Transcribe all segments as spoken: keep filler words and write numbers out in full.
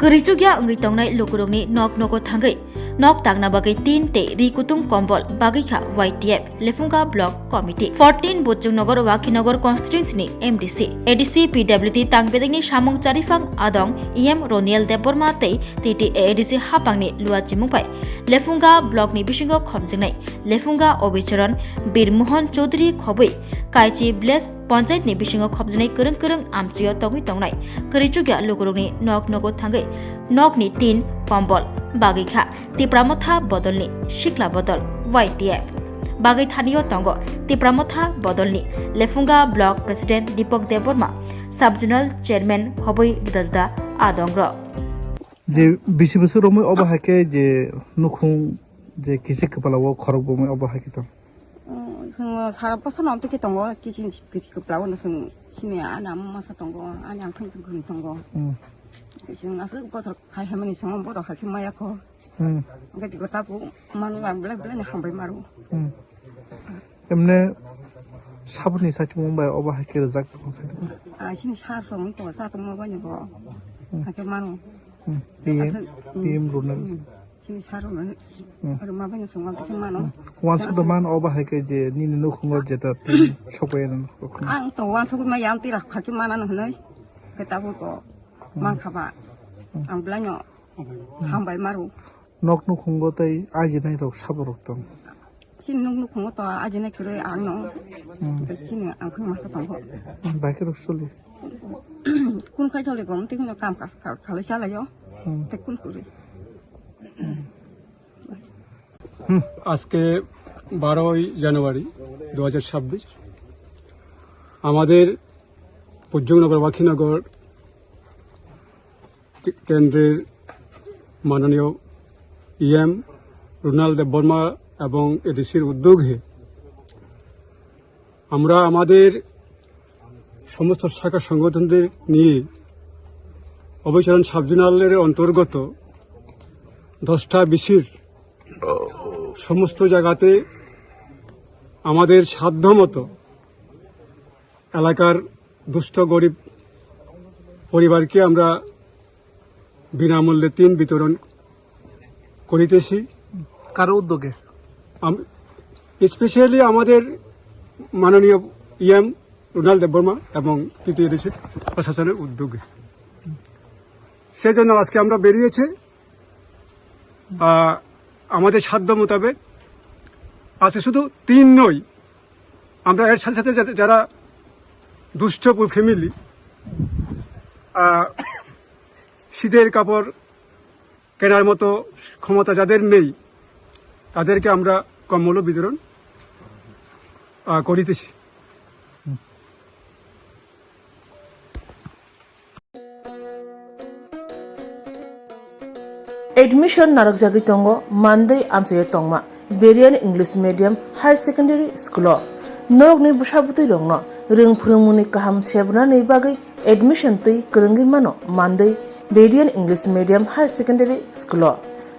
Kwrwichukya wngwi tongnai lukurokni nok nogo thangwi nok tangna bagwi tin tei ri kutung kombol bagwi kha Y T F Lefunga Block Committee. Fourteen Buchungnagar Wakhinagar constituency ni M D C, A D C P W D Tangbedekni samung chariphang adong E M Roniel Debbarma tei T T A A D C hapangni luachimung bai Lefunga Block ni bisingo khopjwngnai Lefunga Obicharan Bir Mohan Chaudhary khobwi Kaichi Village Panchayat ni bisingo khopjwnai kwrwng kwrwng amchio tongwi tongnai kwrwichukya lukurokni nok nogo thangwi nokni tin kombol bagwi kha Tipra Motha bodolni sikla bodol Y T F. Bagwi thanio tongo Tipra Motha bodolni Lefunga Block President Deepak Debbarma, Sub Zonal Chairman khobwi Dajda adongrok. Je bisi bwswk romwi obo hai khe je nukhung je kisi kwpala o khorok bomwi obo hai khe tong. Chwng sara bosor no amtwi khe tongo, kisi kisi kwpla o no chwng simi ani ama masa tongo, ani ang phung chwng khwrwng tongo. Hmm. Chwng aswk bosor khai hamani chwng borok hai khe maya kho. Hmm. Hwnkhe tiko tabu manu ang belai belai ni hambai maro. Hmm. Emne saboni sachimung bai obo hai khe rwjak tong sai. Ah, chini sar song to sa tongma bai ni bo. Hmm. Hai khe manu. Hmm. T M, Aswk, hmm. T M Ronel. Hmm. Chini sar no. Hmm. Aro ma bai ni song ma khe manu. Hmm. Wansuk da man obo hai khe je nini nukhungo jeta tin sok bai no. Ang to wansuk ma yang tira kha khe mana no hwnwi. Khe tabu ko man kha ba. Hmm. Ang belai no. Hmm. Hambai maro. Nok nukhungo tei ajinai rok sabo rok tong. Chini nok nukhungo to ajinai kwrwi ang no. Hmm. Tei chini ang phung masa tongo. Hmm, bai khe rok soli. Kun khai choli gom tei kun kam kas kal khalai chalai yo. Hmm. Tei kun kwrwi. Hmm. আজকে বারোই জানুয়ারি দু হাজার ছাব্বিশ, আমাদের পঞ্চমনগর ওয়াকিনগর কেন্দ্রের মাননীয় ইএম রুনাল দেববর্মা এবং এডিসির উদ্যোগে আমরা আমাদের সমস্ত শাখা সংগঠনদের নিয়ে অভয়চরণ সাব জোনালের অন্তর্গত দশটা বিসির সমস্ত জায়গাতে আমাদের সাধ্যমতো এলাকার দুস্থ গরিব পরিবারকে আমরা বিনামূল্যে টিন বিতরণ করিতেছি। কারো উদ্যোগে? আম-, স্পেশালি আমাদের মাননীয় ইএম রুনাল দেববর্মা এবং টিটিএডিসি প্রশাসনের উদ্যোগে। সেজন্য আজকে আমরা বেরিয়েছি। আহ, আমাদের সাধ্য মোতাবেক আজকে শুধু টিন নয়, আমরা এর সাথে সাথে যাতে, যারা দুস্থ ফ্যামিলি, আহ, শীতের কাপড় কেনার মতো ক্ষমতা যাদের নেই, তাদেরকে আমরা কম্বলও বিতরণ, আহ, করিতেছি। Admission narwkjagwi tongo Mandwi amchaio tongma Berian English Medium Higher Secondary School o. Norokni bwsa bwtwi rokno rwng phwrwngmungni kaham sebranani bagwi admission twi kwrwngwi mano Mandwi Berian English Medium Higher Secondary School o.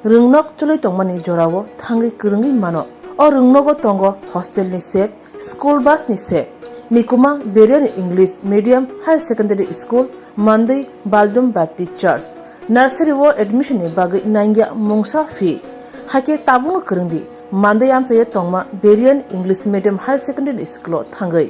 Rwngnok chwlwi tongmani jorao thangwi kwrwngwi mano. O rwngnogo tongo hostel ni sep, school bus ni sep. Nikuma Berian English Medium Higher Secondary School, Mandwi Baldum Baptist Church. Nursery o admission ni bagwi nangya mungsa fee. Hakhe tabukno kwrwngdi, Mandwi amchaio tongma Berian English Medium Higher Secondary School o thangwi.